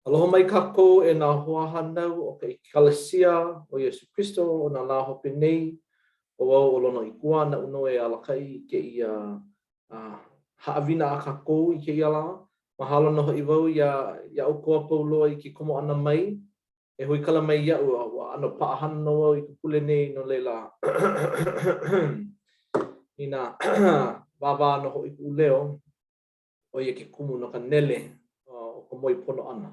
Aloha mai kākou e nā hoahānau o ka ʻEkalesia o Iesū Kristo o nā lā hope nei. ʻO wau ʻo Lono Ikuwā, naʻu nō e alakaʻi i kēia haʻawina a kākou i kēia lā. Mahalo nō hoʻi wau iā iā ʻoukou a pau loa i ke komo ʻana mai e huikala mai iaʻu, a ua ʻano paʻahana nō wau i ka pule nei, no laila, inā wāwā nō hoʻi kuʻu leo, ʻo ia ke kumu no ka nele o ka moe pono ʻana.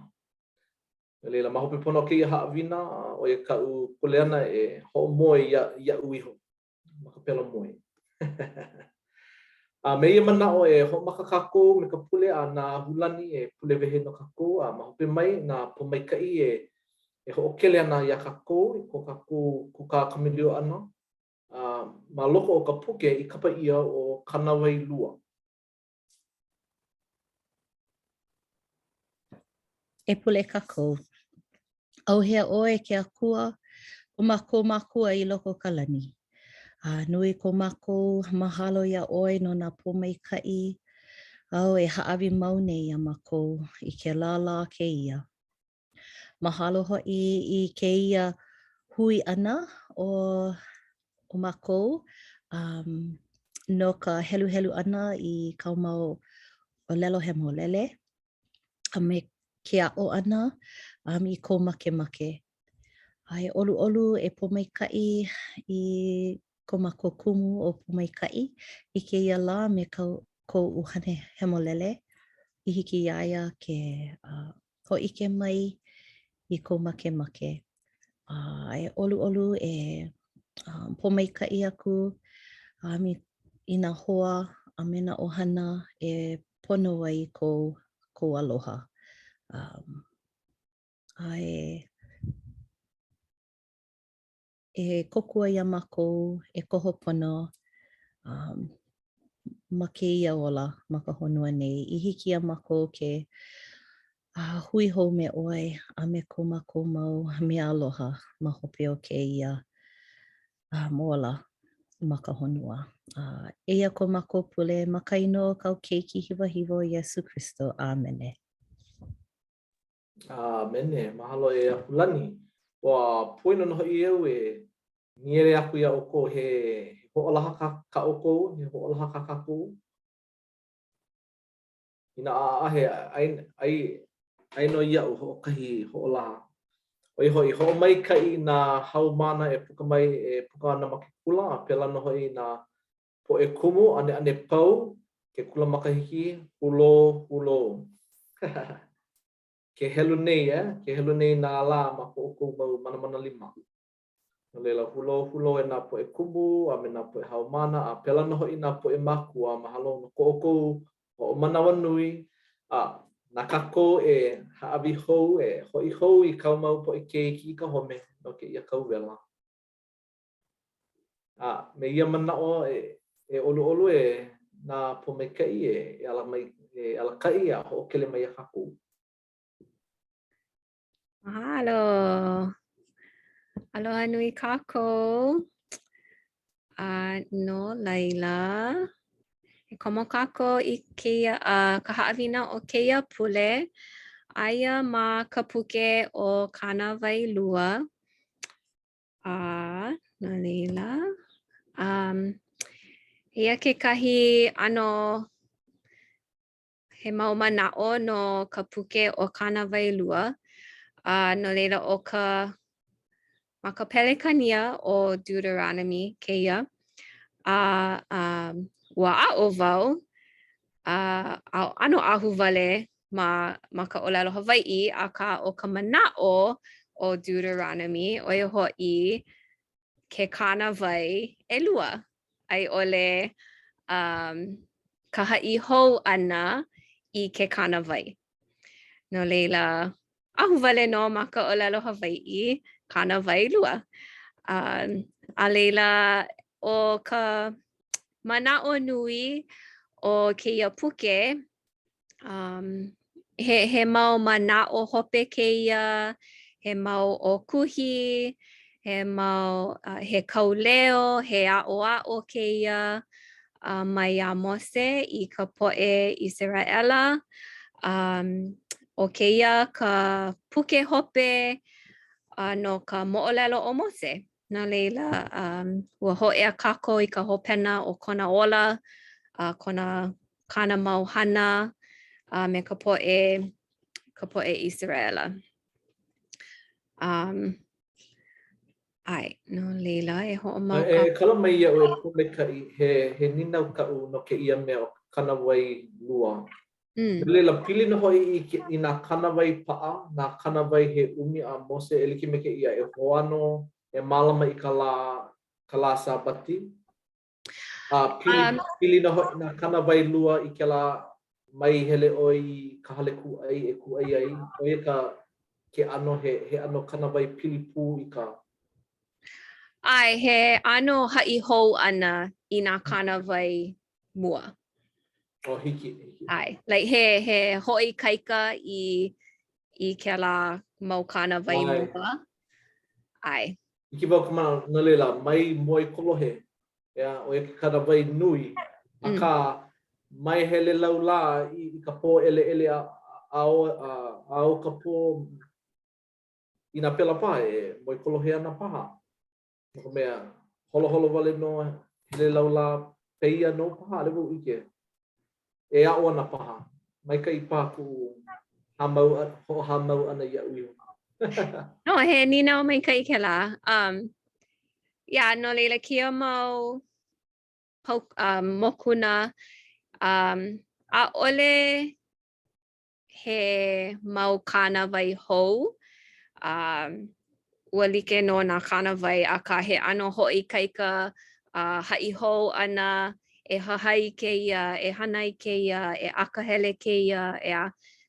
No laila, ma hope pono o kēia haʻawina, ʻo ia kaʻu kuleana e hoʻomoe ia, iaʻu iho ma ka pela moe. A me ia manaʻo e hoʻomaka kākou me ka pule a na Ahulani e pule wehe no kākou, a ma hope mai nā pōmaikaʻi e e hoʻokele ana iā kākou i ko kākou kūkā kamaʻilio ʻana a ma loko o ka puke i kapa ʻia ʻo Kānāwai Lua. E pule kākou. ʻAuhea ʻoe e ke Akua, ko mākou Makua i loko o ka lani. A nui ko mākou mahalo iā ʻoe no nā pōmaikaʻi āu e hāʻawi mau nei iā mākou i kēlā lā kēia. Mahalo hoʻi i kēia hui ʻana o, o mākou um, no ka heluhelu ʻana i kāu mau ʻōlelo hemolele a me ke aʻo ʻana um, i kou makemake. A e ʻoluʻolu e pōmaikaʻi i ko mākou kumu ʻo Pōmaikaʻi i kēia lā me kau, kou ʻUhane Hemolele i hiki iā ia ke uh, hōʻike mai i kou makemake. A e ʻoluʻolu e um, pōmaikaʻi aku um, i, i nā hoa a me nā ʻohana e pono ai kou, kou aloha. Um, a e, e kōkua iā mākou e koho pono um, ma kēia ola ma ka honua nei. I hiki iā mākou ke uh, hui hou me ʻoe a me ko mākou mau mea aloha ma hope o kēia um, ola ma ka honua. Uh, eia ko mākou pule ma ka inoa o kāu keiki hiwahiwa ʻo Iesū Kristo. ʻĀmene. ʻĀmene. Mahalo e Ahulani. Ua poina nō hoʻi au e nīele aku iā ʻoukou he hoʻolaha kā, kā ʻoukou, he hoʻolaha kā kākou. Inā ʻaʻahe, ʻae, ʻae, ʻae nō iaʻu hoʻokahi hoʻolaha. ʻO ia hoʻi, hoʻomaikaʻi nā haumāna e puka mai, e puka ana ma ke kula, a pēlā nō hoʻi nā poʻe kumu, ʻaneʻane pau ke kula makahiki, hulō, hulō. Ke helu nei, eh? Ke helu nei nā lā ma ko ʻoukou mau manamana lima. No laila, hulō, hulō e nā poʻe kumu a me nā poʻe haumāna, a pēlā nō hoʻi nā poʻe mākua, mahalo no ko ʻoukou hoʻomanawanui, a na kākou e hāʻawi hou, e hoʻi hou i kāu mau poʻe keiki i ka home no kēia kau wela. A me ia manaʻo e, e ʻoluʻolu e nā pōmaikaʻi e, e ala mai, e alakaʻi a hoʻokele mai iā kākou. Mahalo. Aloha nui kākou. A no laila, e komo kākou i kēia, uh, ka haʻawina o kēia pule. Aia ma ka puke ʻo Kānāwai Lua. A no laila, um, eia kekahi ʻano he mau manaʻo no ka puke ʻo Kānāwai Lua. A no laila, ʻo ka ma ka Pelekania ʻo Deuteronomy kēia. A um, ua aʻo wau a, a ʻano ahuwale ma, ma ka ʻōlelo Hawaiʻi, akā ʻo ka manaʻo o Deuteronomy, ʻo ia hoʻi ke kānāwai ʻelua, a i ʻole um, ka haʻi hou ʻana i ke kānāwai. No laila, ahuwale nō ma ka ʻōlelo Hawaiʻi, kānāwai lua. Um, a laila, ʻo ka manaʻo nui o kēia puke, Um, he, he mau manaʻo hope kēia, he mau ʻōkuhi, he mau, uh, he kauleo, he aʻoaʻo kēia uh, maiā Mose i ka poʻe ʻIseraʻela. Um, ʻo kēia ka puke hope uh, no ka moʻolelo o Mose. No laila, um, ua hōʻea kākou i ka hopena o kona ola, uh, kona kāna mau hana, a uh, me ka poʻe, ka poʻe ʻIseraʻela. Um, ʻae, no laila, e hoʻomau E kala mai iaʻu e Pōmaikaʻi, he, he nīnau kaʻu no kēia mea ʻo ka kānāwai lua. Mm. No laila, pili nō hoʻi i, ke, i nā kānāwai paʻa, nā kānāwai he ʻumi a Mose e like me kēia, e hoano, e mālama i ka lā, ka lā Sābati. A pili, um, pili nō hoʻi nā kānāwai lua i kēlā mai hele ʻoe i ka hale kūʻai e kūʻai ai, ʻo ia ka ke ʻano he, he ʻano kānāwai pili pū i ka ʻAe, he ʻano haʻi hou ʻana i nā kānāwai mua. Oh, hiki, hiki. ʻAe, like he, he hoʻoikaika i, i kēlā mau kānāwai mua. ʻAe. Hiki wau ka manaʻo, no laila, mai moe kolohe, ʻeā, ʻo ia ke kānāwai nui, mm. akā, mai hele laulā i, i ka pōʻeleʻele a, a, a, a ao ka pō, inā pēlā paha, e moe kolohe ana paha. No ka mea, holoholo wale nō, hele laulā, pēia nō paha, ʻaʻole wau ʻike. E aʻo ana paha. Maikaʻi paha kuʻu hāmau, hoʻohāmau ʻana iaʻu iho. No, he nīnau maikaʻi kēlā. Um, yeah, no laila, kēia mau pau, um, mokuna, um, ʻaʻole he mau kānāwai hou, um, ua like nō nā kānāwai, akā he ʻano hoʻoikaika a haʻi hou ʻana, e hahai i kēia, e hana i kēia, e akahele kēia, ʻeā.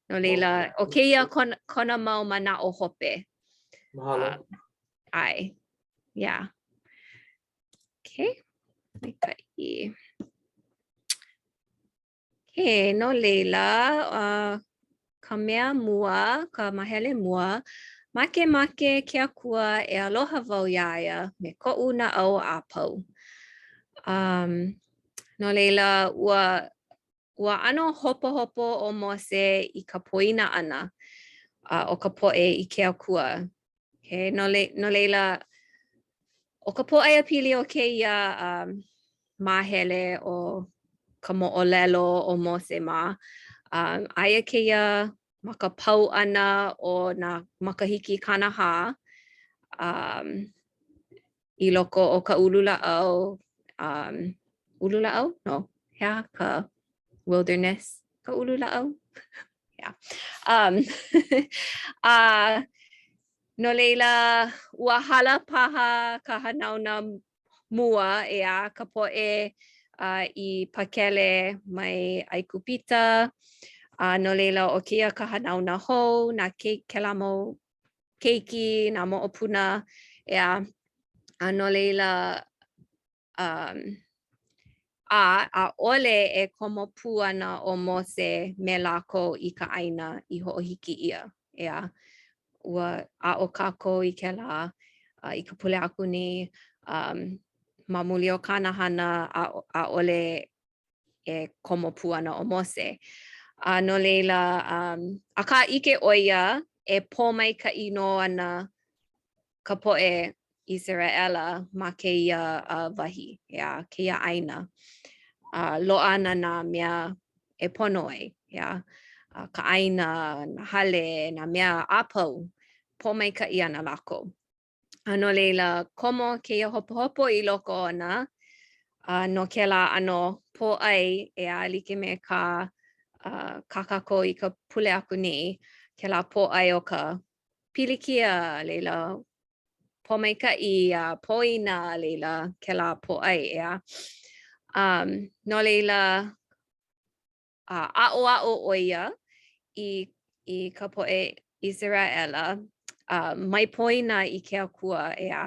No laila, ʻo kēia kona, kona mau manaʻo hope. Mahalo. Uh, ʻae. Yeah. Okay. Maikaʻi. Okay, no laila, uh, ka mea mua, ka mahele mua, makemake ke Akua e aloha wau iā ia me koʻu naʻau a pau. Um, no laila, ua, ua ʻano hopohopo ʻo Mose i ka poina ʻana uh, o ka poʻe i ke Akua. Okay, no, le, no laila, ʻo ka pōʻaiapili o kēia um, māhele o ka moʻolelo o Mose mā, um, aia kēia ma ka pau ʻana o nā makahiki 40 um, i loko o ka ululāʻau, um, ululāʻau? No, he aha ka wilderness? Ka ululāʻau? Yeah. Um, a no laila, ua hala paha ka hanauna mua, ʻeā, ka poʻe uh, i pakele mai ʻAigupita, a no laila, ʻo kēia ka hanauna hou, nā ke, kēlā mau keiki, nā moʻopuna, ʻeā. A no laila, um, a ʻaʻole e komo pū ana ʻo Mose me lākou i ka ʻāina i hoʻohiki ʻia, ʻeā. Ua aʻo kākou i kēlā uh, i ka pule aku nei, um, ma muli o kāna hana, ʻaʻole e komo pū ana ʻo Mose. A no laila, um, akā ʻike ʻo ia e pōmaikaʻi nō ana ka poʻe ʻIseraʻela ma kēia uh, wahi, ʻeā, kēia ʻāina. Uh, loaʻa ana nā mea e pono ai, ʻeā, uh, ka ʻāina, nā hale, nā mea a pau, pōmaikaʻi ana lākou. A no laila, komo kēia hopohopo i loko ona, a no kēlā ʻano pōʻai, ʻeā, like me kā, uh, kā kākou i ka pule aku nei, kēlā pōʻai o ka pilikia, a laila, pōmaikaʻi, a pōina, a laila, kēlā pōʻai, ʻeā. Um, no laila, a aʻoaʻo ʻo ia i, i ka poʻe ʻIseraʻela, a mai poina i ke Akua, ʻeā,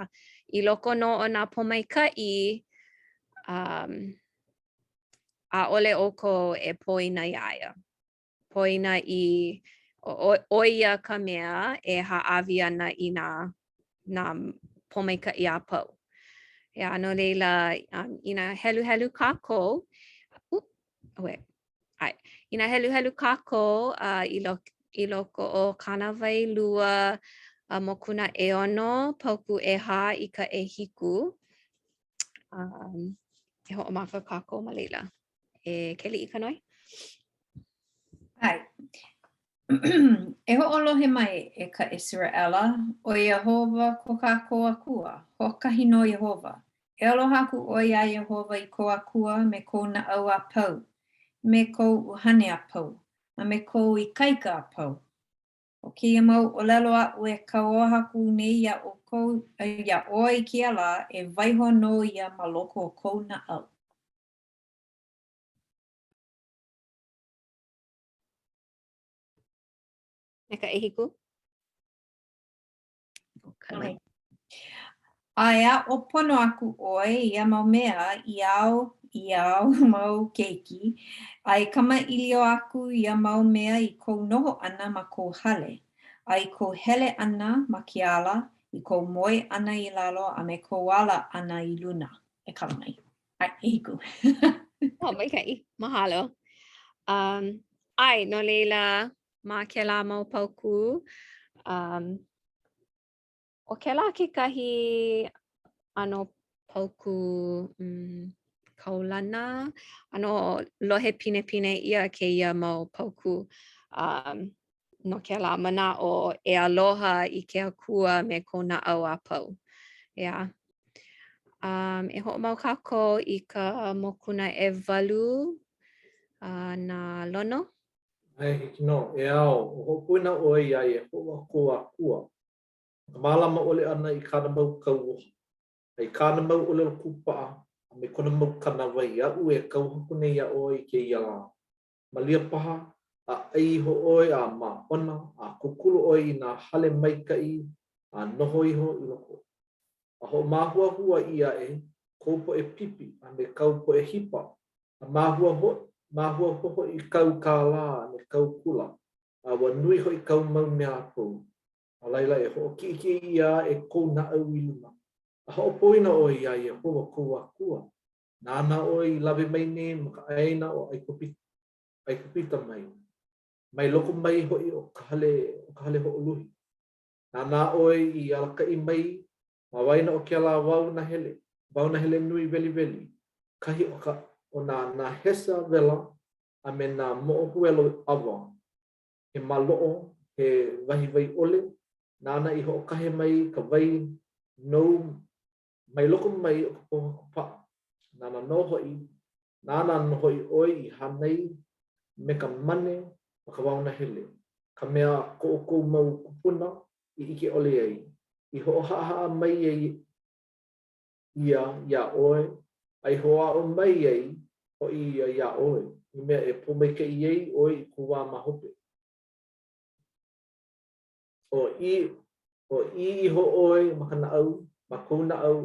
i loko nō o nā pōmaikaʻi, um, ʻaʻole ʻoukou e poina iā ia. Poina i, ʻo ia ka mea e hāʻawi ana i nā, nā pōmaikaʻi a pau. ʻEā, no laila, um, inā heluhelu kākou, Wait. ʻAe. Inā heluhelu kākou uh, i, lo, i loko o Kānāwai Lua a mokuna ʻeono, paukū ʻehā i ka ʻehiku. Um, e hoʻomaka kākou ma laila. E Keliʻikanoe. ʻAe. E hoʻolohe mai, e ka ʻIseraʻela, ʻo Iēhova ko kākou Akua, hoʻokahi nō Iēhova. E aloha aku ʻoe iā Iēhova i kou Akua me kou naʻau a pau, me kou ʻuhane a pau, a me kou ikaika a pau. ʻO kēia mau ʻōlelo aʻu e kauoha aku nei iā ʻoukou, iā ʻoe i kēia lā, e waiho nō ia ma loko o kou naʻau. Me ka ʻehiku. A e aʻo pono aku ʻoe ia mau mea i āu i āu mau keiki, a e kamaʻilio aku ia mau mea i kou noho ʻana ma kou hale, a i kou hele ʻana ma ke ala, i kou moe ʻana i lalo a me kou ala ʻana i luna. E kala mai. ʻAe, ʻehiku. Oh, maikaʻi. Mahalo. Um, ʻae, no laila, ma kēlā mau paukū, um, ʻo kēlā kekahi ʻano paukū mm, kaulana, ʻano lohe pinepine ʻia kēia mau paukū um, no kēlā manaʻo e aloha i ke Akua me kou naʻau a pau. Yeah. Um, e hoʻomau kākou i ka mokuna ʻewalu uh, na Lono. ʻAe, hiki nō. E ao, o hoʻopoina ʻoe iā Iēhova kou Akua, ma ka mālama ʻole ʻana i kāna mau kauoha, a i kāna mau ʻōlelo kūpaʻa, a me kona mau kānāwai, aʻu e kauoha aku nei iā ʻoe i kēia lā. Malia paha, a ʻai iho ʻoe a māʻona, a kūkulu ʻoe i nā hale maikaʻi a noho iho i loko. A hoʻomāhuahua ʻia aʻe kou poʻe pipi a me kāu poʻe hipa, A māhuahua hoʻi kāu kālā a me kāu gula, a ua nui hoʻi kāu mau mea a pau. A laila e hoʻokiʻekiʻe ʻia aʻe kou naʻau i luna, a hoʻopoina ʻoe iā Iēhova kou Akua, nāna ʻoe i lawe mai nei ma ka ʻāina ʻo ʻAigupita mai, mai loko mai hoʻi o ka hale o ka hale hoʻoluhi. Nāna ʻoe i alakaʻi mai Ma waena o kēlā wao nahele, wao nahele nui weliweli, kahi o ka o nā nahesa wela a me nā moʻohuelo ʻawa, he maloʻo, he wahi wai ʻole, nāna i hoʻokahe mai ka wai nou mai loko mai o ka pōhaku paʻa, nāna nō hoʻi, nāna nō hoʻi ʻoe i hānai me ka mane ma ka wao nahele, ka mea a ko ʻoukou mau kūpuna i ʻike ʻole ai, i hoʻohaʻahaʻa mai ai ia iā ʻoe, a i hoʻāʻo mai ai hoʻi ia iā ʻoe, i mea e pōmaikaʻi ai ʻoe i kou wā ma hope. O ʻī, o ʻī iho ʻoe ma ka naʻau, ma kou naʻau,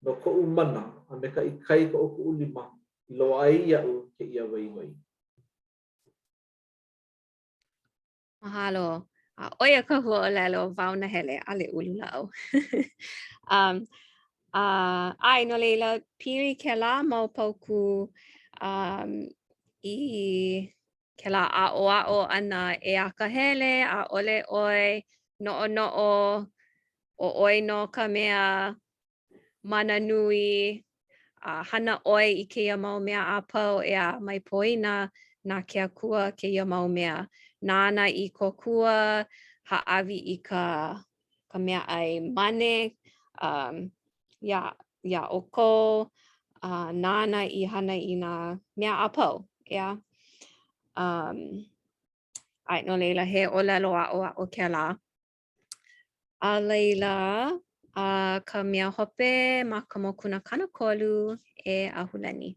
no koʻu mana a me ka ikaika o kuʻu lima i loaʻa ai iaʻu kēia waiwai. Mahalo. A ʻo ia ka huaʻōlelo wao nahele, ʻaʻole ulu lāʻau. um, a, ʻae, no laila, pili kēlā mau paukū um, i kēlā aʻoaʻo ʻana e akahele, ʻaʻole ʻoe noʻonoʻo ʻo ʻoe nō ka mea mana nui, a hana ʻoe i kēia mau mea a pau, ʻeā, mai poina na ke Akua kēia mau mea. Nāna i kōkua, hāʻawi i ka, ka meaʻai mane um, iā, iā ʻoukou, uh, nāna i hana i nā mea a pau, ʻeā. Um, ʻae, no laila, he ʻōlelo aʻoaʻo kēlā. A laila, a ka mea hope ma ka mokuna 30 e Ahulani.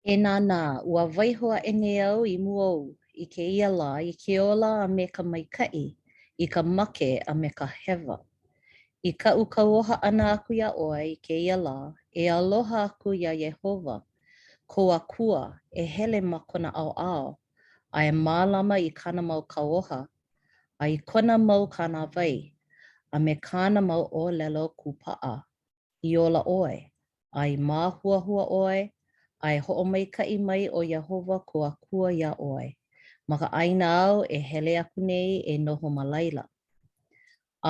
E nānā, ua waiho aʻe nei au i mua ou i kēia lā i ke ola a me ka maikaʻi, i ka make a me ka hewa. I kaʻu kauoha ʻana aku iā ʻoe i kēia lā, e aloha aku iā Iēhova, kou Akua, e hele ma kona ʻaoʻao, a e mālama i kāna mau kauoha, a i kona mau kānāwai, a me kāna mau ʻōlelo kūpaʻa, i ola ʻoe, a i māhuahua ʻoe, a e hoʻomaikaʻi mai ʻo Iēhova kou Akua iā ʻoe. ma ka ʻāina āu e hele aku nei e noho ma laila.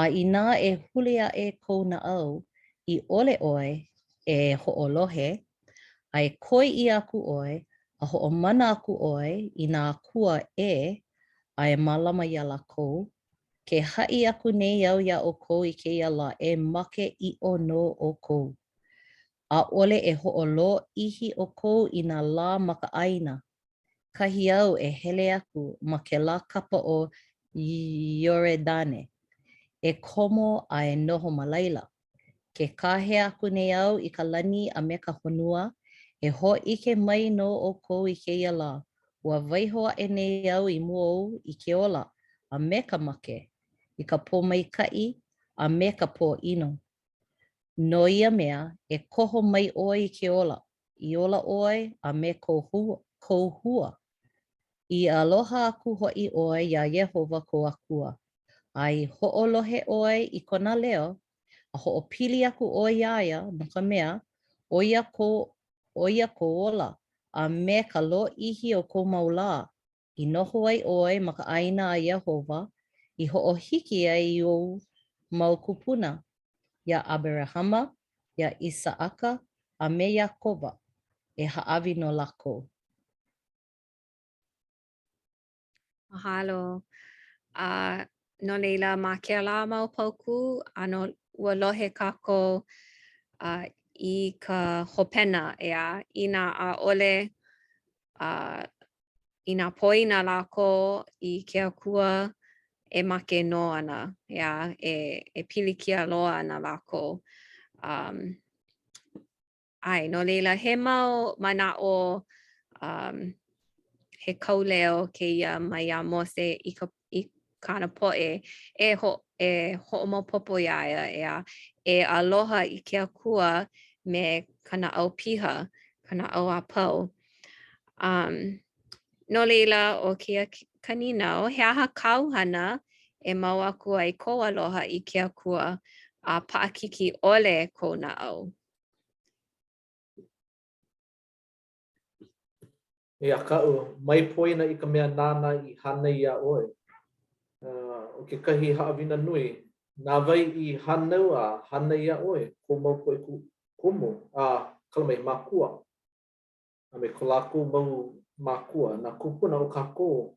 A inā e huli aʻe kou naʻau, i ʻole ʻoe e hoʻolohe, a e koi ʻia aku ʻoe, a hoʻomana aku ʻoe i nā akua ʻē, a e mālama iā lākou, ke haʻi aku nei au iā ʻoukou i kēia lā e make ʻiʻo nō ʻoukou. ʻAʻole e hoʻolōʻihi ʻoukou i nā lā ma ka ʻāina, kahi āu e hele aku ma kēlā kapa o Ioredane, e komo a e noho ma laila. Ke kāhea aku nei au i ka lani a me ka honua, e hōʻike mai nō ʻoukou i kēia lā, ua waiho aʻe nei au i mua ou i ke ola a me ka make, i ka pōmaikaʻi a me ka pōʻino. No ia mea, e koho mai ʻoe i ke ola, i ola ʻoe a me kou kou hua. I aloha aku hoʻi ʻoe iā Iēhova kou Akua, a i hoʻolohe ʻoe i kona leo, a hoʻopili aku ʻoe iā ia, no ka mea, ʻo ia kou, ʻo ia kou ola, a me ka lōʻihi o kou mau lā, i noho ai ʻoe ma ka ʻāina a Iēhova i hoʻohiki ai i ou mau kūpuna, iā ʻAberahama, iā ʻIsaʻaka, a me Iakoba, e hāʻawi no lākou. Mahalo. A no laila, ma kēlā mau paukū, ʻano ua lohe kākou uh, i ka hopena, ʻeā, inā ʻaʻole uh, inā poina lākou i ke Akua, e make nō ana, ʻeā, e, e pilikia loa ana lākou. Um, ʻae, no laila, he mau manaʻo, um, he kauleo kēia maiā Mose i ka, i kāna poʻe e, ho, e hoʻomaopopo iā ia, ʻeā, e aloha i ke Akua me ka naʻau piha, ka naʻau a pau. Um, no laila, ʻo kēia ka nīnau, he aha kāu hana e mau aku ai kou aloha i ke Akua a paʻakikī ʻole kou naʻau? Eia kaʻu, mai poina i ka mea nāna i hānai iā ʻoe. ʻO kekahi haʻawina nui, na wai i hānau a hānai iā ʻoe, kou mau poʻe kumu, a kala mai, mākua, a me ko lākou mau mākua, nā kūpuna o kākou.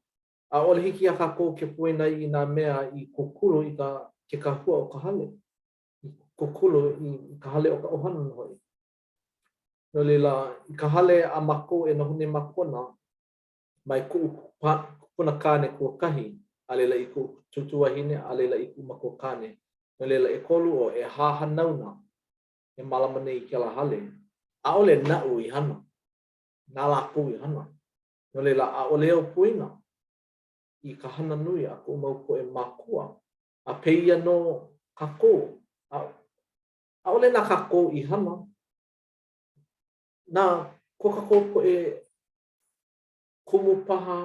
ʻAʻole hiki iā kākou ke poina i nā mea i kūkulu i ka ke kahua o ka hale, i kūkulu i ka hale o ka ʻohana nō hoʻi. No laila, i ka hale a mākou e noho nei ma Kona, mai kuʻu kupuna kāne kuakahi, a laila i kuʻu tūtū wahine, a laila i kuʻu makua kāne. No laila, ʻekolu o ʻehā hanauna e mālama nei i kēlā hale. ʻAʻole naʻu i hana, na lākou i hana. No laila, ʻaʻole au poina i ka hana nui a kuʻu mau poʻe mākua. A pēia nō kākou. ʻAʻole na kākou i hana, na ko kākou poʻe kumu paha,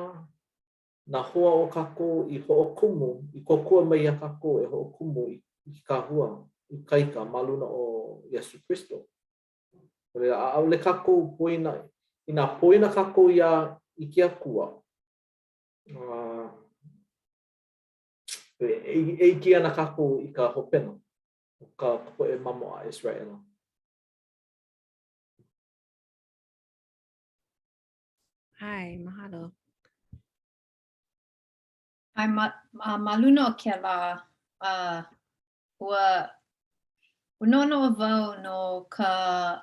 nā hoa o kākou i hoʻokumu, i kōkua mai iā kākou e hoʻokumu i ke kahua ikaika ma luna o Iesū Kristo. No laila, ʻaʻole kākou poina, inā poina kākou iā i ke Akua, uh, e, e ʻike ana kākou i ka hopena. o ka poʻe mamo a ʻIseraʻela. ʻAe, mahalo. ʻAe, ma, ma, ma luna o kēlā, uh, ua, ua noʻonoʻo wau no ka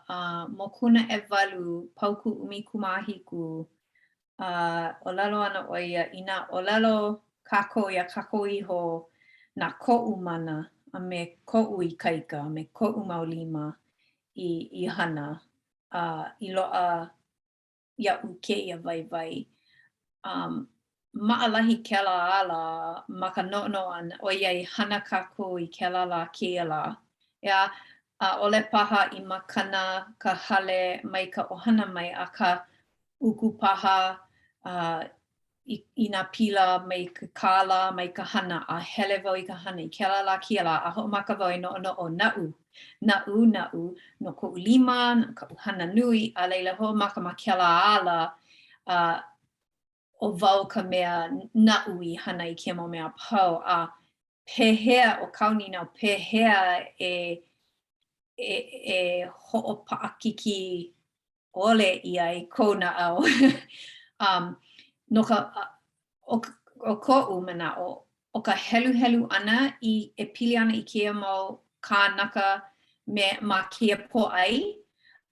uh, mokuna ʻewalu paukū 17, a ʻōlelo ana ʻo ia, inā ʻōlelo kākou iā kākou iho na koʻu mana a me koʻu ikaika a me koʻu mau lima i, i hana a i loaʻa iaʻu kēia waiwai. Um, maʻalahi kēlā ala ma ka noʻonoʻo ʻana, ʻoiai hana kākou i kēlā lā kēia lā. ʻEā, ʻaʻole paha i makana ka hale mai ka ʻohana mai, akā uku paha uh, i, i nā pila mai ke kālā mai ka hana, a hele wau i ka hana i kēlā lā kēia lā, a hoʻomaka wau e noʻonoʻo naʻu, naʻu, naʻu, no koʻu lima, no kaʻu hana nui, a laila hoʻomaka ma kēlā ala, uh, ʻo wau ka mea naʻu i hana i kēia mau mea a pau, a pehea, ʻo kāu nīnau, pehea e, e, e hoʻopaʻakikī ʻole ʻia ai kou naʻau. um, no ka, ʻo, ʻo koʻu manaʻo, ʻo ka heluhelu ʻana i, e pili ana i kēia mau kānaka me, ma kēia pōʻai,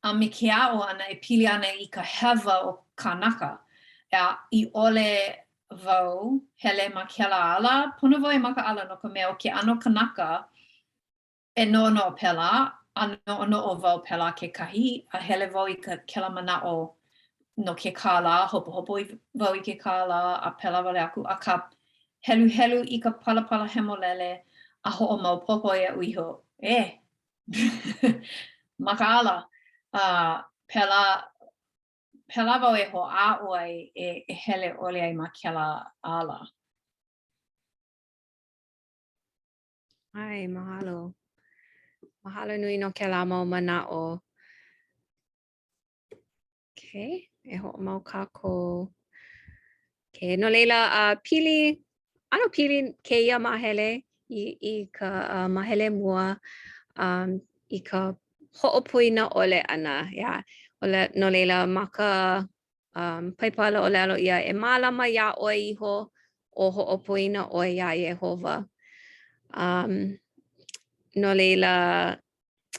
a me ke aʻo ʻana e pili ana i ka hewa o kānaka. A i ʻole wau hele ma kēlā ala, pono wau e makaʻala no ka mea ʻo ke ʻano kanaka e noʻonoʻo pēlā, a noʻonoʻo wau pēlā kekahi, a hele wau i ka kēlā manaʻo no ke kālā, hopohopo wau i ke kālā, a pēlā wale aku, akā, heluhelu i ka Palapala Hemolele a hoʻomaopopo iaʻu iho, e, makaʻala, a pēlā, pēlā wau e hoʻāʻo ai e, e hele ʻole ai ma kēlā ala. ʻAe, mahalo. Mahalo nui no kēlā mau manaʻo. Okay, e hoʻomau kākou. Okay, no laila, uh, pili, ʻano pili kēia māhele i, i ka uh, māhele mua um, i ka hoʻopoina ʻole ʻana. Yeah. No laila, ma ka um, Paipala ʻōlelo ʻia, e mālama iā ʻoe iho o hoʻopoina ʻoe iā Iēhova. Um, no laila,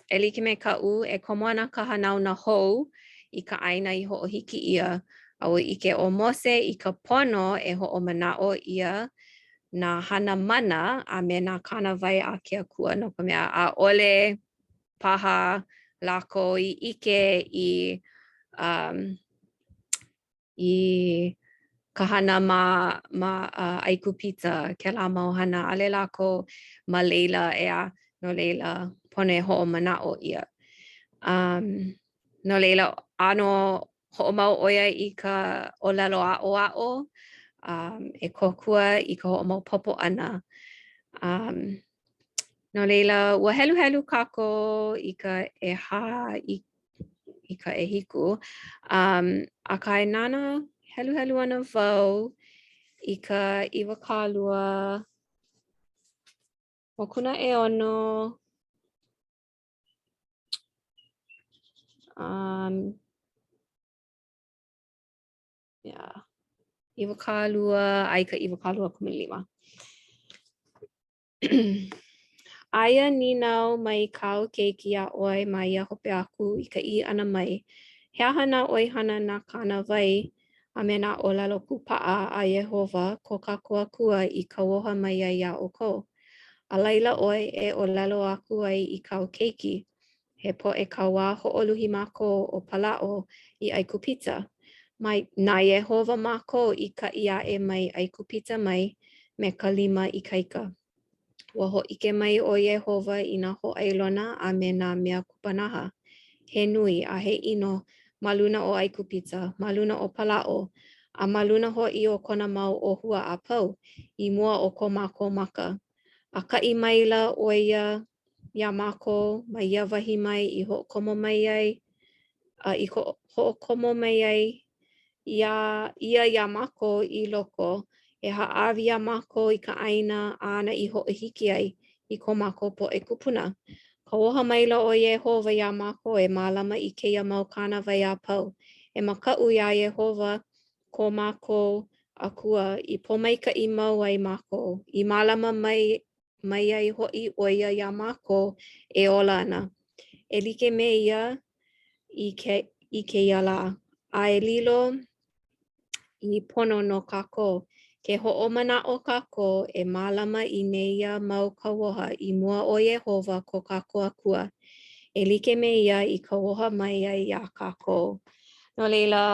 e like me kaʻu, e komo ana ka hanauna hou i ka ʻāina i hoʻohiki ʻia, a ua ʻike ʻo Mose i ka pono e hoʻomanaʻo ʻia nā hana mana a me nā kānāwai a ke Akua, no ka mea, ʻaʻole paha lākou i ʻike i um, i ka hana ma, ma uh, ʻAikupita, kēlā mau hana, ʻaʻole lākou ma laila, ʻeā, no laila, pono e hoʻomanaʻo ʻia. Um, no laila, ʻano hoʻomau ʻo ia i ka ʻōlelo aʻoaʻo um, e kōkua i ka hoʻomaopopo ʻana. Um, no laila, ua heluhelu kākou i ka ʻehā i, i ka ʻehiku. Um, akā e nānā heluhelu ana wau i ka 20, mokuna ʻeono, Um, yeah. 20 a i ka 25. Aia nīnau mai kāu keiki iā ʻoe ma ia hope aku i ka ʻī ʻana mai, He aha nā ʻoihana nā kānāwai a me nā ʻōlelo kūpaʻa a Iēhova ko kākou Akua i kauoha mai ai iā ʻoukou? A laila ʻoe e ʻōlelo aku ai i kāu keiki, He poʻe kauā hoʻoluhi mākou o Palaʻo i ʻAikupita. Mai, na Iēhova mākou i kaʻi aʻe mai ʻAikupita mai me ka lima ikaika. Ua hōʻike mai ʻo Iēhova i nā hōʻailona a me nā mea kupanaha, he nui a he ʻino ma luna o ʻAikupita, ma luna o Palaʻo, a ma luna hoʻi o kona mau ʻōhua a pau, i mua o ko mākou maka. A kaʻi maila ʻo ia iā mākou mai ia wahi mai i hoʻokomo mai ai, a i hoʻokomo mai ai iā ia iā mākou i loko, e hāʻawi iā mākou i ka ʻāina āna i hoʻohiki ai i ko mākou poʻe kūpuna. Kauoha maila ʻo Iēhova iā mākou e mālama i kēia mau kānāwai a pau, e makaʻu iā Iēhova ko mākou Akua i pōmaikaʻi mau ai mākou, i mālama mai mai ai hoʻi ʻo ia iā mākou e ola ana, e like me ia i, ke, i kēia lā, a e lilo i pono no kākou, ke hoʻomanaʻo kākou e mālama i nēia mau kauoha i mua o Iēhova ko kākou Akua, e like me ia i kauoha mai ai iā kākou. No laila,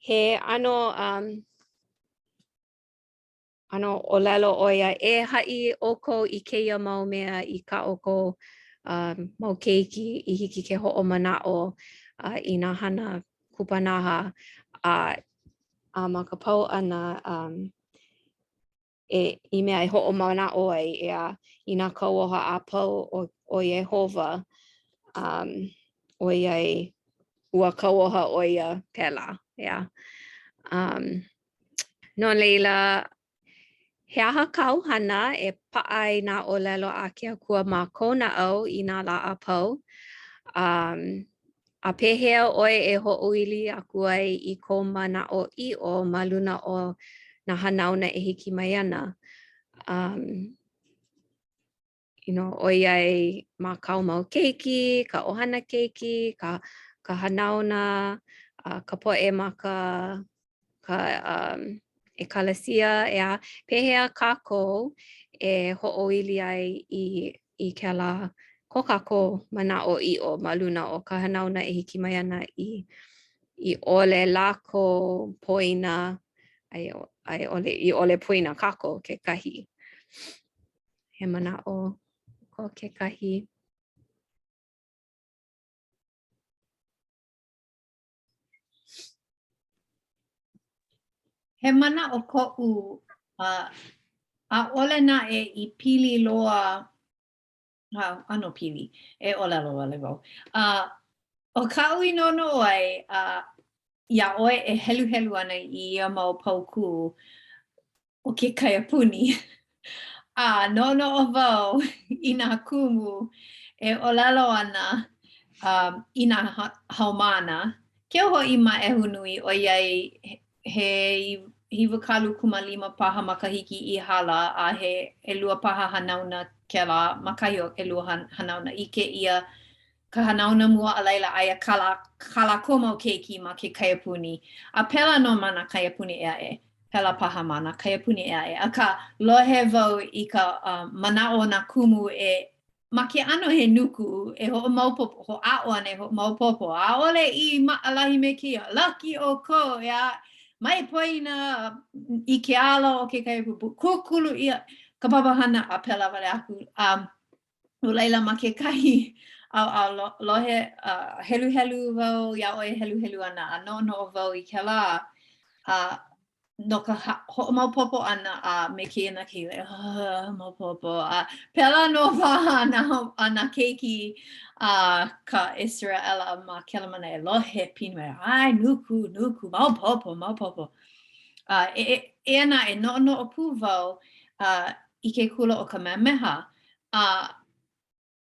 he ʻano um, ʻano ʻōlelo ʻo ia, e haʻi ʻoukou i kēia mau mea i kā ʻoukou um, mau keiki i hiki ke hoʻomanaʻo uh, i nā hana kupanaha a, a ma ka pau ʻana um, e, i mea e hoʻomanaʻo ai ʻeā, i nā kauoha a pau o, o Iēhova um, ʻoiai ua kauoha ʻo ia pēlā, ʻeā. Um. No laila, he aha kāu hana e paʻa ai nā ʻōlelo a ke Akua ma kou naʻau i nā lā a pau? Um, a pehea ʻoe e hoʻoili aku ai i kou manaʻoʻiʻo ma luna o nā hanauna e hiki mai ana? Um, you know, ʻoiai ma kāu mau keiki, ka ʻohana keiki, ka, ka hanauna, uh, ka poʻe ma ka, ka um, ʻekalesia, ʻeā, pehea kākou e hoʻoili ai i, i kēlā ko kākou manaʻoʻiʻo ma luna o ka hanauna e hiki mai ana i, i ʻole lākou poina, a i, a i ʻole, i ʻole poina kākou kekahi. He manaʻo ko kekahi. He manaʻo koʻu, uh, ʻaʻole naʻe i pili loa, uh, ʻano pili, e ʻōlelo wale wau. Uh, ʻo kaʻu i noʻonoʻo ai, uh, iā ʻoe e heluhelu ana i ia mau paukū o ke kaiapuni, a noʻonoʻo wau i nā kumu e ʻōlelo ana um, i nā haumāna, keu hoʻi ma ʻEhunui ʻoiai he 25 paha makahiki i hala a he ʻelua paha hanauna kēlā, ma kahi o ʻelua hanauna, ʻike ʻia ka hanauna mua a laila aia kā lā, kā lākou mau keiki ma ke kaiapuni, a pēlā nō ma nā kaiapuni ʻē aʻe, pēlā paha ma nā kaiapuni ʻē aʻe. Akā, lohe wau i ka uh, manaʻo o nā kumu e ma ke ʻano he nuku e hoʻomaopopo, hoʻāʻo ana e hoʻomaopopo, ʻaʻole i maʻalahi me kēia, lucky ʻoukou, ʻeā, mai poina i ke ala o ke kaiapuni, kūkulu ʻia ka papahana a pēlā wale aku. Um, No laila, ma kekahi ʻaoʻao lohe, uh, heluhelu wau iā ʻoe e heluhelu ana, a noʻonoʻo wau i kēlā, a no ka hoʻomaopopo ʻana a me kēia nā keiki, uh, maopopo, a pēlā nō paha nā, a nā keiki a ka ʻIseraʻela ma kēlā manawa e lohe pinepine, ai, nuku, nuku, maopopo, maopopo. A e, e, eia naʻe, noʻonoʻo pū wau uh, i ke kula o Kamehameha, A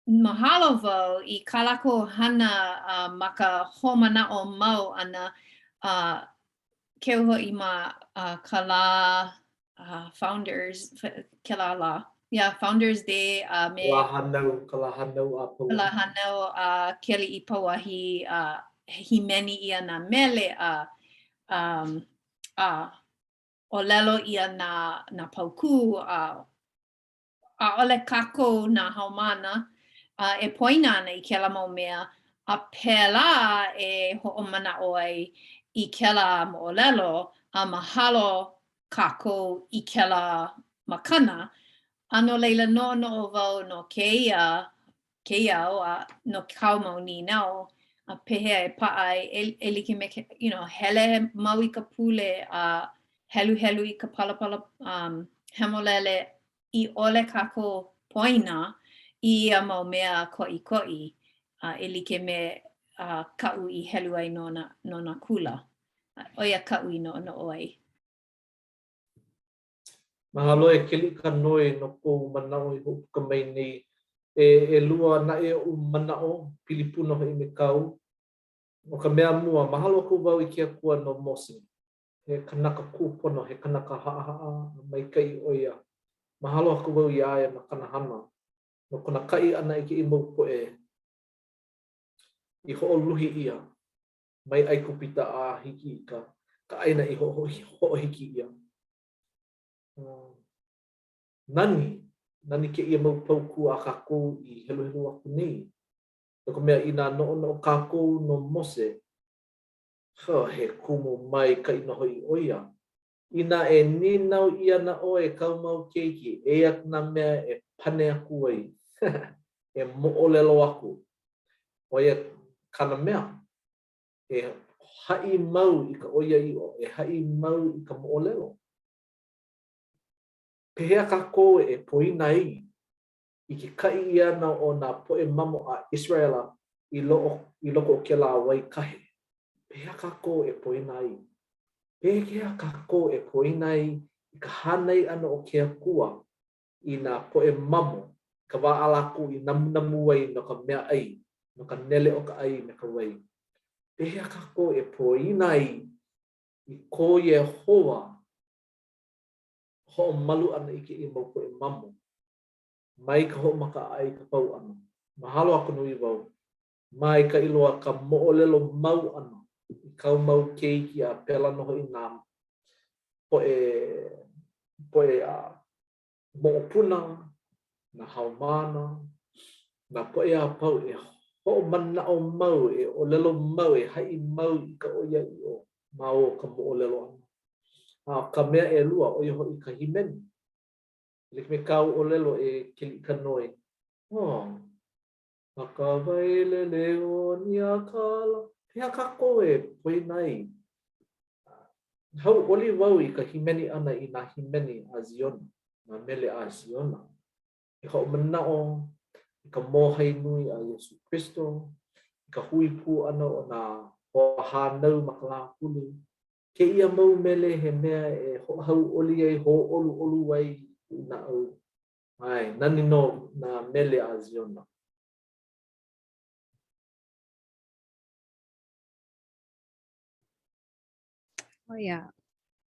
mahalo wau i kā lākou hana uh, ma ka hoʻomanaʻo mau ʻana, uh, keu hoʻi ma uh, ka lā uh, Founders, kēlā lā, yeah, Founders Day a uh, me... Lā hānau, ka lā hānau a Pauahi. Ka lā hānau a uh, Kealiʻi Pauahi, a uh, hīmeni ʻia nā mele a um, a ʻōlelo ʻia nā, nā paukū a ʻaʻole kākou nā haumāna e poina ana i kēlā mau mea, a pēlā e hoʻomanaʻo ai i kēlā moʻolelo, a mahalo kākou i kēlā makana. A no laila, noʻonoʻo wau no kēia, kēia au a no kāu mau nīnau, a pehea e paʻa ai, e, e like me ke, you know, hele mau i ka pule a heluhelu i ka palapala um, hemolele i ʻole kākou poina i ia mau mea koʻikoʻi uh, e like me uh, kaʻu i helu ai no nā, no nā kula. ʻO ia kaʻu i noʻonoʻo ai. Mahalo e Keliʻikanoe no kou manaʻo i hoʻopuka mai nei. E ʻelua naʻe oʻu manaʻo, pili pū nō hoʻi me kāu. ʻO ka mea mua, mahalo aku wau i ke Akua no Mose. He kanaka kūpono, he kanaka haʻahaʻa a maikaʻi ʻo ia. Mahalo aku wau iā ia no kāna hana, no kona kaʻi ʻana i kēia mau poʻe i hoʻoluhi ʻia mai ʻAigupita a hiki i ka ka ʻāina i hoʻohiki ʻia. Nani, nani kēia mau paukū a kākou i heluhelu aku nei, no ka mea, inā noʻonoʻo kākou no Mose, Huh, he kumu maikaʻi nō hoʻi ʻo ia. Inā e nīnau ʻia ana ʻoe e kāu mau keiki, eia nā mea e pane aku ai, e moʻolelo aku. ʻO ia kāna mea, e haʻi mau i ka ʻoiaʻiʻo, e haʻi mau i ka moʻolelo. Pehea kākou e poina ai i ke kaʻi ʻia ʻana o nā poʻe mamo a ʻIseraʻela i loko, i loko o kēlā wai kahe? Pehea kākou e poina ai? Pehea kākou e poina ai i ka hānai ʻana o ke Akua i nā poʻe mamo i ka wā a lākou i namunamu ai no ka mea ʻai, no ka nele o ka ʻai me ka wai? Pehea kākou e poina ai i ko Iēhova hoʻomalu ʻana i kēia mau poʻe mamo mai ka hoʻomaka a i ka pau ʻana? Mahalo aku nui wau. Maikaʻi loa ka moʻolelo mau ʻana i kāu mau keiki a pēlā nō hoʻi nā poʻe poʻe a moʻopuna, nā haumāna, nā poʻe a pau e hoʻomanaʻo mau, e ʻōlelo mau, e haʻi mau i ka ʻoiaʻiʻo ma o ka moʻolelo ʻana. A ʻo ka mea ʻelua, ʻo ia hoʻi ka hīmeni. E like me kāu ʻōlelo e Keliʻikanoe, oh, Ma ka wailele o Niakala. Pehea kākou e poina ai? Hauʻoli wau i ka hīmeni ʻana i nā hīmeni a Ziona, nā mele a Ziona. E hoʻomanaʻo i ka mōhai nui a Iesū Kristo, i ka hui pū ʻana o nā hoahānau ma ka Lāpule. Kēia mau mele he mea e hoʻohauʻoli ai, hōʻoluʻolu ai i kuʻu naʻau. ʻAe, nani nō nā mele a Ziona. Oh yeah.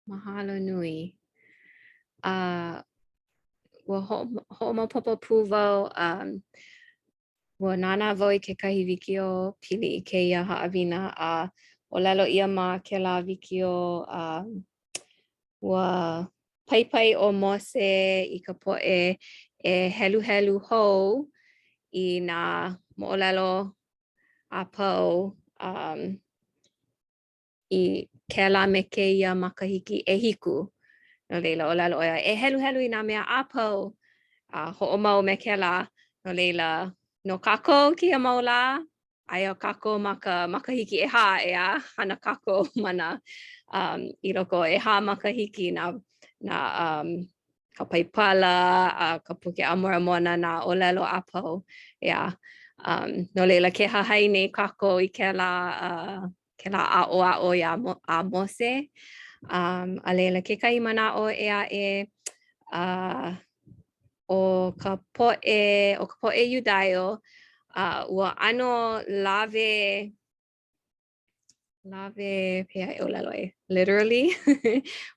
Mahalo nui. Uh, ua hoʻomaopopo pū wau, um, ua nānā wau i kekahi wikiō pili i kēia haʻawina a ʻōlelo ʻia ma kēlā wikiō um, ua paipai ʻo Mose i ka poʻe e heluhelu hou i nā moʻolelo a pau um, i kēlā me kēia makahiki ʻehiku. No laila, ʻōlelo ʻo ia, e heluhelu i nā mea a pau a hoʻomau me kēlā. No laila, no kākou kēia mau lā, aia kākou ma ka makahiki ʻehā, ʻeā, hana kākou ma nā, um, i loko o ʻehā makahiki nā, nā, um, ka Paipala, a ka Puke a Moramona, nā ʻōlelo a pau, ʻeā. Um, no laila, ke hahai nei kākou i kēlā, uh, kēlā aʻoaʻo iā a Mose. Um, a laila, kekahi manaʻo ʻē aʻe, uh, ʻo ka poʻe, ʻo ka poʻe Iudaio, uh, ua ʻano lawe, lawe, pehea e ʻōlelo ai, literally,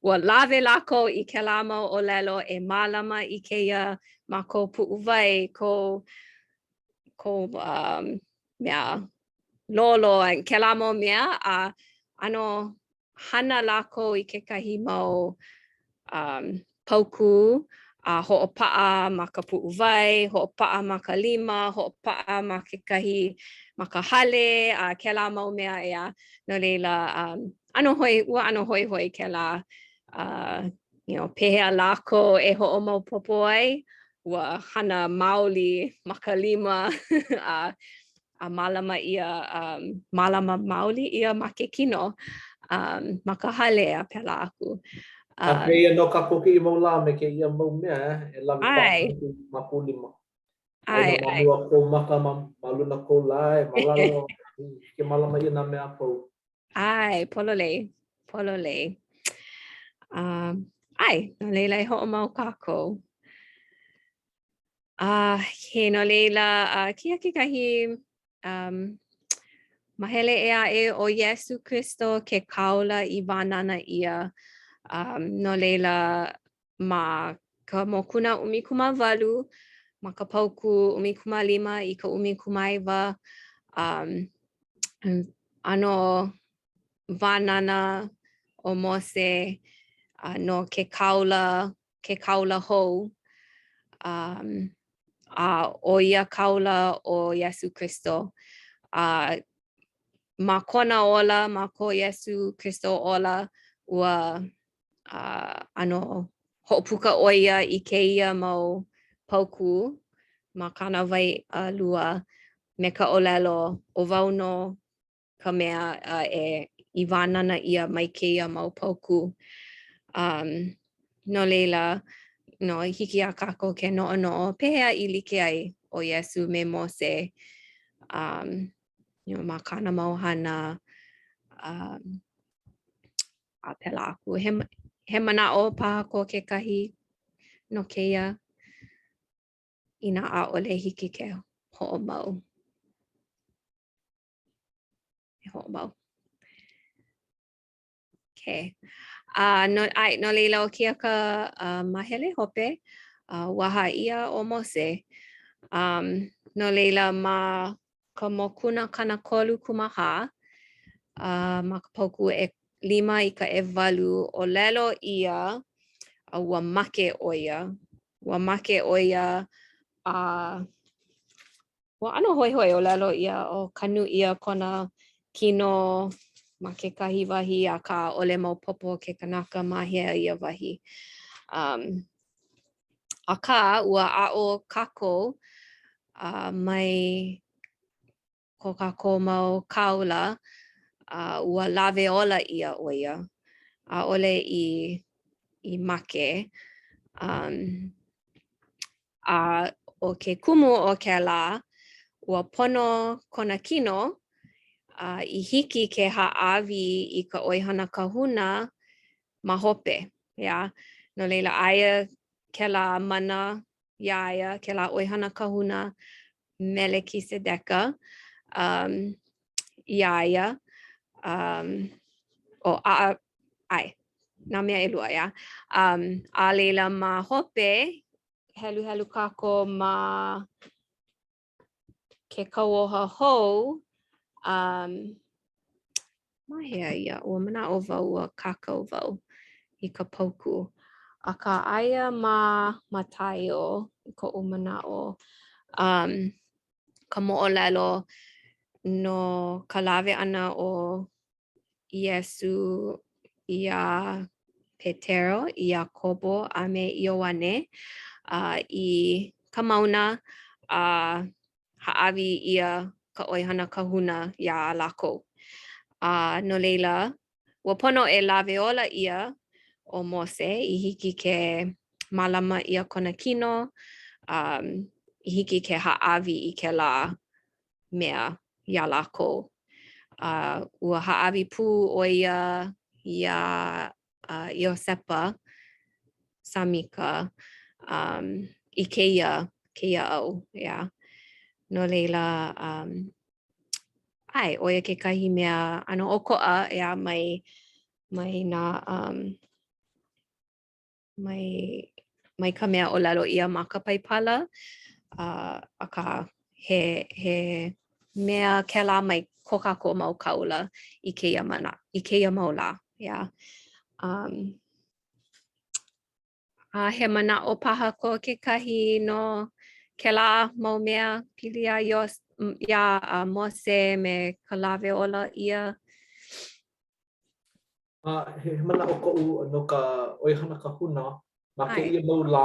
ua lawe lākou i kēlā mau ʻōlelo e mālama i kēia ma kou puʻuwai, kou, kou um, mea lōlō, kēlā mau mea, a ʻano hana lākou i kekahi mau um, paukū a hoʻopaʻa ma ka puʻuwai, hoʻopaʻa ma ka lima, hoʻopaʻa ma kekahi, ma ka hale, a kēlā mau mea, ʻeā. No laila, um, ʻano hoi, ua ʻano hoihoi kēlā, uh, you know, pehea lākou e hoʻomaopopo ai, ua hana maoli ma ka lima a a mālama ʻia, um, mālama maoli ʻia ma ke kino, um, ma ka hale a pēlā aku. A um, pēia nō kākou kēia mau lā me kēia mau mea eh, e lawe paʻa ma kou lima. ʻAe, ʻae. Ma mua kou maka, ma, ma luna kou lae, ma lalo, ke mālama ʻia nā mea a pau. ʻAe, pololei, pololei. Um, ʻae, no laila e hoʻomau kākou. A he no laila, uh, kēia kekahi um, mahele ʻē aʻe ʻo Iesū Kristo ke kāula i wānana ʻia. Um, no laila, ma ka mokuna 18, ma ka paukū 15 i ka 19, um, ʻano wānana ʻo Mose uh, no ke kāula ke kāula hou, um, a ʻo ia kāula ʻo Iesū Kristo. A ma kona ola, ma ko Iesū Kristo ola, ua uh, ʻano hoʻopuka ʻo ia i kēia mau paukū ma kānāwai ʻalua me ka ʻōlelo, ʻo wau nō ka mea e i wānana ʻia mai kēia mau paukū. Um, no laila, no, hiki iā kākou ke noʻonoʻo pehea i like ai ʻo Iesū me Mose um, you know, ma kāna mau hana. Um, A pēlā aku. He, he manaʻo paha ko kekahi no kēia inā ʻaʻole hiki ke hoʻomau. E hoʻomau. Okay. Uh, no, ʻae, no laila, ʻo kēia ka uh, mahele hope, uh, ua hā ʻia ʻo Mose. Um, no laila, ma ka mokuna 34, uh, ma ka paukū ʻelima i ka ʻewalu, ʻōlelo ʻia, uh, ua make ʻo ia. Ua make ʻo ia a uh, Ua ʻano hoihoi ʻōlelo ʻia, ʻo kanu ʻia kona kino ma kekahi wahi, akā ʻaʻole maopopo ke kanaka ma hea ia wahi. Um, akā, ua aʻo kākou uh, mai ko kākou mau kāula, uh, ua lawe ola ʻia ʻo ia. ʻAʻole i, i make. Um, A ʻo ke kumu o kēlā, ua pono kona kino a i hiki ke hāʻawi i ka ʻoihana kahuna ma hope, ʻeā? No laila, aia kēlā mana iā ia, kēlā ʻoihana kahuna Melekisedeka um, iā ia, um, o, a, a, ʻae, nā mea ʻelua, ʻeā? Um, a laila ma hope, heluhelu kākou ma ke kauoha hou, um, ma hea ia? Ua manaʻo wau ua kākau wau i ka paukū. Akā, aia ma Mataio i koʻu manaʻo, um, ka moʻolelo no ka lawe ʻana o Iesū iā Petero, i Iakobo a me Ioane uh, i ka mauna a hāʻawi ʻia ka ʻoihana kahuna iā lākou. A no laila, ua pono e lawe ola ʻia ʻo Mose i hiki ke mālama ʻia kona kino, um, i hiki ke hāʻawi i kēlā mea iā lākou. A ua hāʻawi pū ʻo ia iā uh, Iosepa Samika um, i kēia, kēia au, ʻeā. No laila, um, ʻae, ʻo ia kekahi mea ʻano ʻokoʻa, ʻeā, mai, mai nā, um, mai, mai ka mea ʻōlelo ʻia ma ka Paipala, uh, akā, he, he mea kēlā mai ko kākou mau kāula i kēia, mana, i kēia mau lā. Yeah. Um, a he manaʻo paha ko kekahi no kēlā mau mea pili iā, Ios, iā uh, Mose me ka lawe ola ʻia. A he manaʻo koʻu no ka ʻoihana kahuna ma kēia mau lā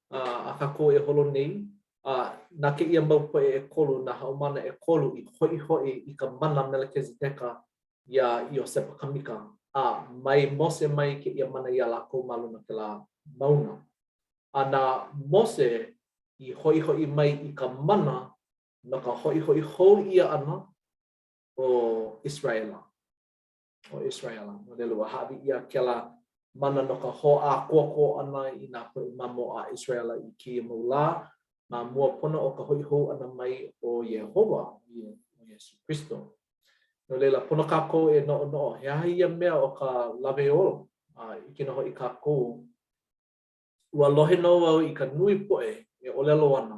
a kākou e holo nei, a na kēia mau poʻe ʻekolu, nā haumāna ʻekolu i hoʻihoʻi i ka mana Melekezedeka iā Iosepa Kamika, a mai Mose mai kēia mana iā lākou ma luna o kēlā mauna. A na Mose i hoʻihoʻi mai i ka mana no ka hoʻihoʻi hou ʻia ʻana o ʻIseraʻela. o ʻIseraʻela. No laila, ua hāʻawi ʻia kēlā mana no ka hoʻākoakoa ʻana i nā poʻe mamo a ʻIseraʻela i kēia mau lā, ma mua pono o ka hoʻi hou ʻana mai o Iēhova, ʻo Iesū Kristo. No laila, pono kākou e noʻonoʻo, he aha ia mea ʻo ka lawe ola? A ʻike nō hoʻi kākou, ua lohe nō au i ka nui poʻe e ʻōlelo ana,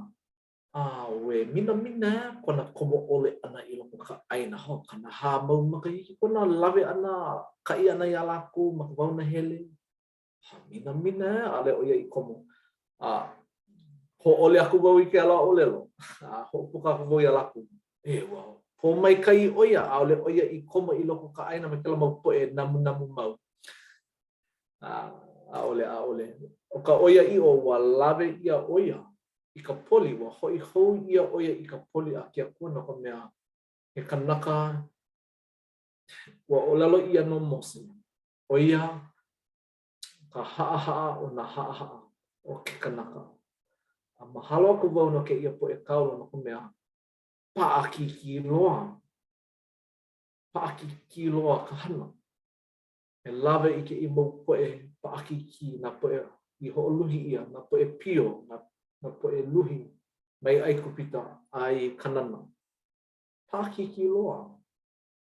Auē, minamina ē kona komo ʻole ʻana i loko o ka ʻāina. Ho, 40 mau makahiki kona lawe ʻana, kaʻi ʻana iā lākou ma ka wao nahele. Ha, minamina ē, ʻaʻole ʻo ia i komo. A hōʻole aku wau i kēlā ʻōlelo. A hoʻopuka aku wau iā lākou. E, ua pōmaikaʻi ʻo ia, ʻaʻole ʻo ia i komo i loko o ka ʻāina me kēlā mau poʻe namunamu mau. A, ʻaʻole, ʻaʻole. ʻO ka ʻoiaʻiʻo, ua lawe ʻia ʻo ia i ka poli, ua hoʻi hou ʻia ʻo ia i ka poli a ke Akua no ka mea, he kanaka, ua ʻōlelo ʻia no Mose, ʻo ia ka haʻahaʻa o nā haʻahaʻa o ke kanaka. A mahalo aku wau no kēia poʻe kāula no ka mea, paʻakikī loa, paʻakikī loa ka hana. E lawe i kēia mau poʻe paʻakikī, nā poʻe i hoʻoluhi ʻia, nā poʻe pio, nā, nā poʻe luhi mai ʻAigupita a i Kanana. Paʻakikī loa.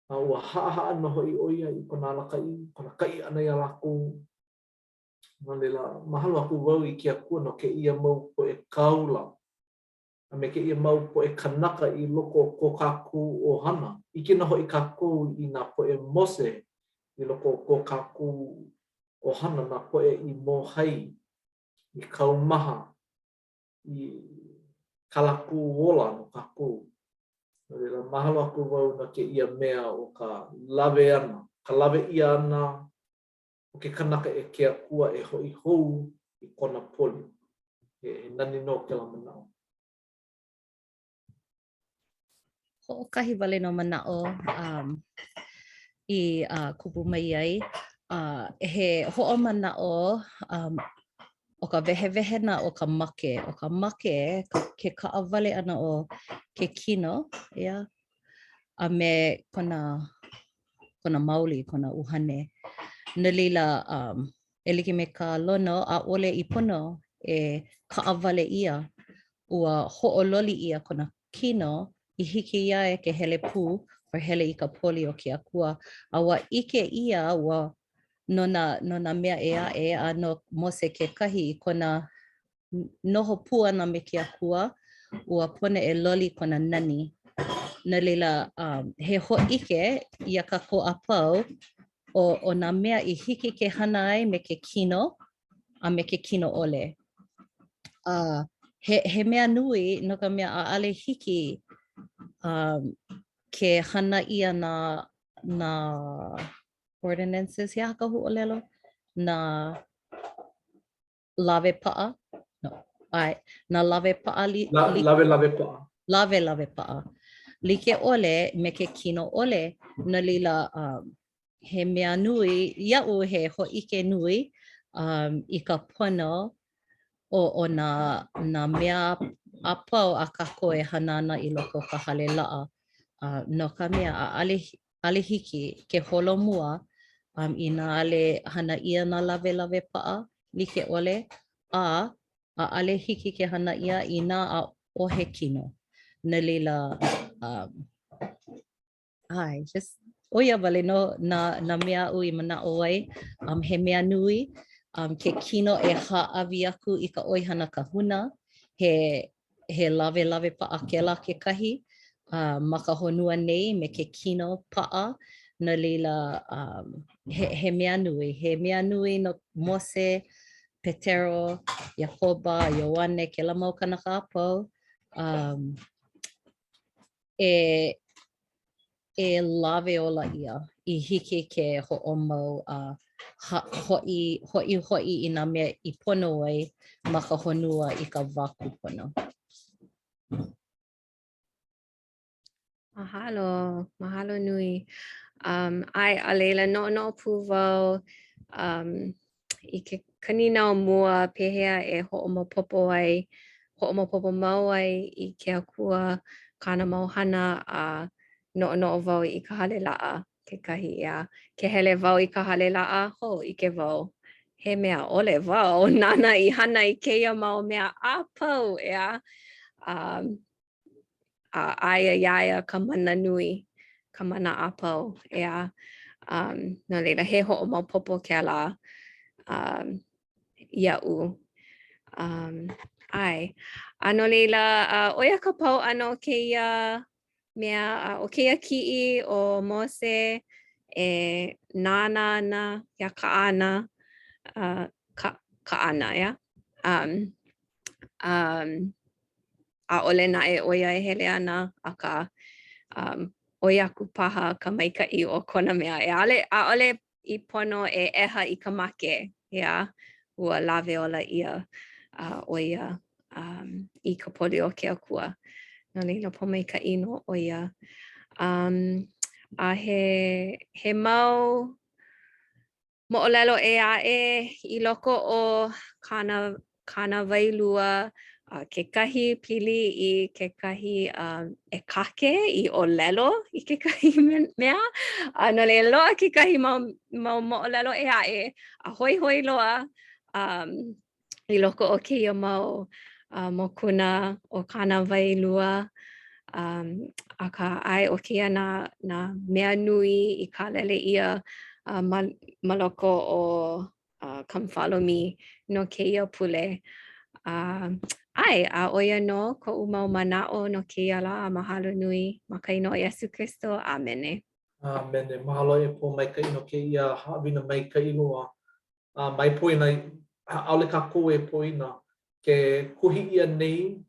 A ua haʻahaʻa nō hoʻi ʻo ia i kona alakaʻi, kona kaʻi ʻana iā lākou. No laila, mahalo aku wau i ke Akua no kēia mau poʻe kāula a me kēia mau poʻe kanaka i loko o ko kākou ʻohana. ʻIke nō hoʻi kākou i nā poʻe Mose i loko o ko kākou ʻohana, nā poʻe i mōhai, i kaumaha, i kā lākou ola no kākou. No laila, mahalo aku wau no kēia mea o ka lawe ʻana, ka lawe ʻia ʻana o ke kanaka e ke Akua e hoʻi hou i kona poli. He nani nō kēlā manaʻo. Hoʻokahi wale nō manaʻo um, i uh, kupu mai ai. Uh, he hoʻomanaʻo um, o ka wehewehena o ka make. ʻO ka make, ke kaʻawale ʻana o ke kino, yeah, a me kona kona mauli, kona ʻuhane. No laila, um, e like me kā Lono, ʻaʻole i pono e kaʻawale ʻia, ua hoʻololi ʻia kona kino i hiki iā ia ke hele pū or hele i ka poli o ke Akua. A ua ʻike ʻia ua no nā, no nā mea ʻē aʻe a no Mose kekahi i kona noho pū ʻana me ke Akua, ua pono e loli kona nani. No laila, um, he hōʻike iā kākou a pau o, o nā mea i hiki ke hana ai me ke kino a me ke kino ʻole. Uh, he, he mea nui no ka mea ʻaʻole hiki um, ke hana ʻia nā, nā ordinances, he aha ka huaʻōlelo? Nā lawe paʻa, no, ʻae, nā lawe paʻa li, La, li, lawelawe paʻa. Lawelawe paʻa. Like ʻole me ke kino ʻole, no laila, um, he mea nui, iaʻu he hōʻike nui um, i ka pono o, o nā, nā mea a pau a kākou e hana ana i loko o ka hale laʻa. Uh, no ka mea, ʻaʻole, ʻaʻole hiki ke holomua um, inā ʻaʻole hana ʻia nā lawelawe paʻa like ʻole, a ʻaʻole hiki ke hana ʻia inā ʻaʻohe kino. No laila, um, ʻae, just ʻo ia wale nō nā, nā mea aʻu i manaʻo ai, um, he mea nui um, ke kino e hāʻawi aku i ka ʻoihana kahuna, he he lawelawe paʻa kēlā kekahi uh, ma ka honua nei me ke kino paʻa, no laila um, he, he mea nui, he mea nui no Mose, Petero, Iakoba, Ioane, kēlā mau kanaka a pau, um, e, e lawe ola ʻia i hiki ke hoʻomau a hoʻi, hoʻihoʻi i nā mea i pono ai ma ka honua i ka wā kūpono. Mahalo, mahalo nui. Um, ʻae, a laila noʻonoʻo pū wau um, i ke ka nīnau mua pehea e hoʻomaopopo ai, hoʻomaopopo mau ai i ke Akua kāna mau hana a noʻonoʻo wau i ka hale laʻa kekahi, ʻeā. Ke hele wau i ka hale laʻa, hō, ʻike wau, he mea ʻole wau nāna i hana i kēia mau mea a pau, ʻeā. Um, a aia iā ia ka mana nui, ka mana a pau, ʻeā. Um, no laila, he hoʻomaopopo kēlā um, iaʻu. Um, ʻae. A no laila, uh, ʻo ia ka pau ʻana o kēia mea, uh, o kēia kiʻi o Mose e nānā ana iā Kaʻana, uh, ka, Kaʻana, ʻeā? Um, um, ʻaʻole naʻe ʻo ia e hele ana, akā, um, ʻoi aku paha ka maikaʻi o kona mea. E ʻaʻole, ʻaʻole i pono e ʻeha i ka make, ʻeā, ua lawe ola ʻia uh, ʻo ia um, i ka poli o ke Akua. No laila, pōmaikaʻi nō ʻo ia. Um, a he, he mau moʻolelo ʻē aʻe i loko o kāna, Kānāwai Lua. Kekahi pili i kekahi ʻekake i ʻōlelo i kekahi mea, a no laila loaʻa kekahi mau, mau moʻolelo ʻē aʻe a hoihoi loa um, i loko o kēia mau uh, mokuna o Kānāwai Lua. Um, akā, ʻae ʻo kēia nā, nā mea nui i kālele ʻia uh, ma, ma loko o uh, Come Follow Me no kēia pule. Uh, ʻae, a ʻo ia nō koʻu mau manaʻo no kēia lā, mahalo nui ma ka inoa o Iesū Kristo. ʻĀmene. ʻĀmene. Mahalo e Pōmaikaʻi no kēia haʻawina maikaʻi loa. A mai poina, ʻaʻole kākou e poina ke kuhi ʻia nei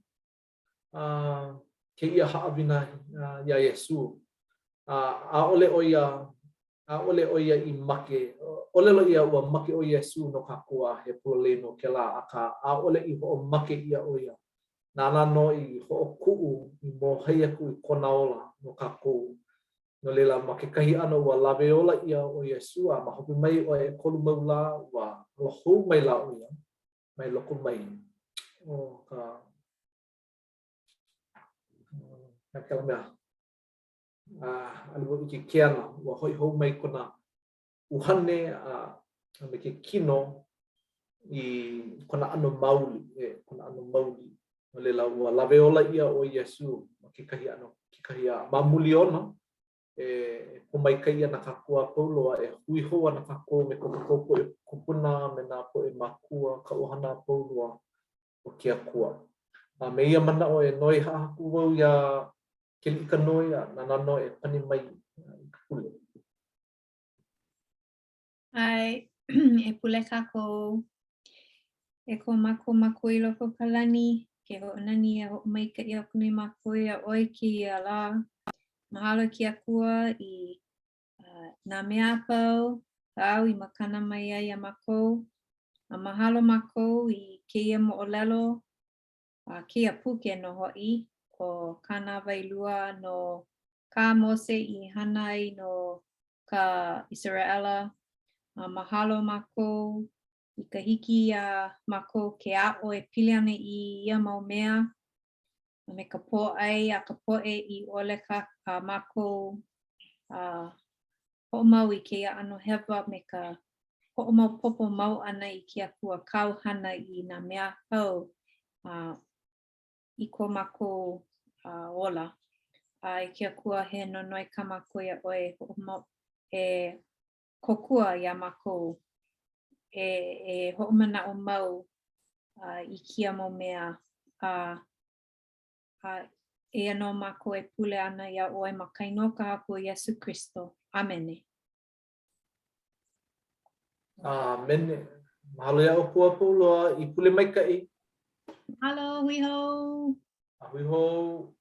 uh, kēia haʻawina uh, iā Iesū. A ʻaʻole ʻo ia, ʻaʻole ʻo ia i make. ʻŌlelo ʻia ua make ʻo Iesū no kākou a he pololei nō kēlā, akā ʻaʻole i hoʻomake ʻia ʻo ia. Nāna nō i hoʻokuʻu i mōhai aku i kona ola no kākou. No laila, ma kekahi ʻano ua lawe ola ʻia ʻo Iesū, a ma hope mai o ʻekolu mau lā, ua ola hou maila ʻo ia mai loko mai o ka a kēlā mea, a ʻaʻole wau ʻike ke ana, ua hoʻi hou mai kona ʻuhane a, a me ke kino i kona ʻano maoli, e, kona ʻano maoli. No laila, ua lawe ola ʻia ʻo Iesū ma kekahi ʻano, kekahi a ma muli ona, e pōmaikaʻi ana kākou a pau loa, e hui hou ana kākou me ko kākou poʻe kūpuna, me nā poʻe mākua, ka ʻohana a pau loa o ke Akua. A me ia manaʻo e noi haʻahaku wau iā Keliʻikanoe a nāna nō e pani mai i ka pule. ʻAe, e pule kākou. E ko mākou Makua i loko o ka lani, ke hoʻonani a hoʻomaikaʻi aku nei mākou iā ʻoe i kēia lā. Mahalo ke Akua i uh, nā mea a pau āu i makana mai ai iā mākou. A mahalo mākou i kēia moʻolelo a kēia puke nō hoʻi ʻo Kānāwai Lua no kā Mose i hana ai no ka ʻIseraʻela. A mahalo mākou i ka hiki iā mākou ke aʻo e pili ana i ia mau mea a me ka pōʻai a ka poʻe i ʻole kā a mākou a hoʻomau i kēia ʻano hewa me ka hoʻomaopopo mau ʻana i ke Akua kāu hana i nā mea a pau a i ko mākou ola. A e ke Akua, he nonoi kā mākou iā ʻoe e hoʻomau, e kōkua iā mākou e, e hoʻomanaʻo mau uh, i kēia mau mea a a eia nō mākou e pule ana iā ʻoe ma ka inoa o ka Haku ʻo Iesū Kristo. ʻAmene. ʻAmene. Mahalo iā ʻoukou a pau loa i pule maikaʻi. Mahalo, hui hou. A hui hou.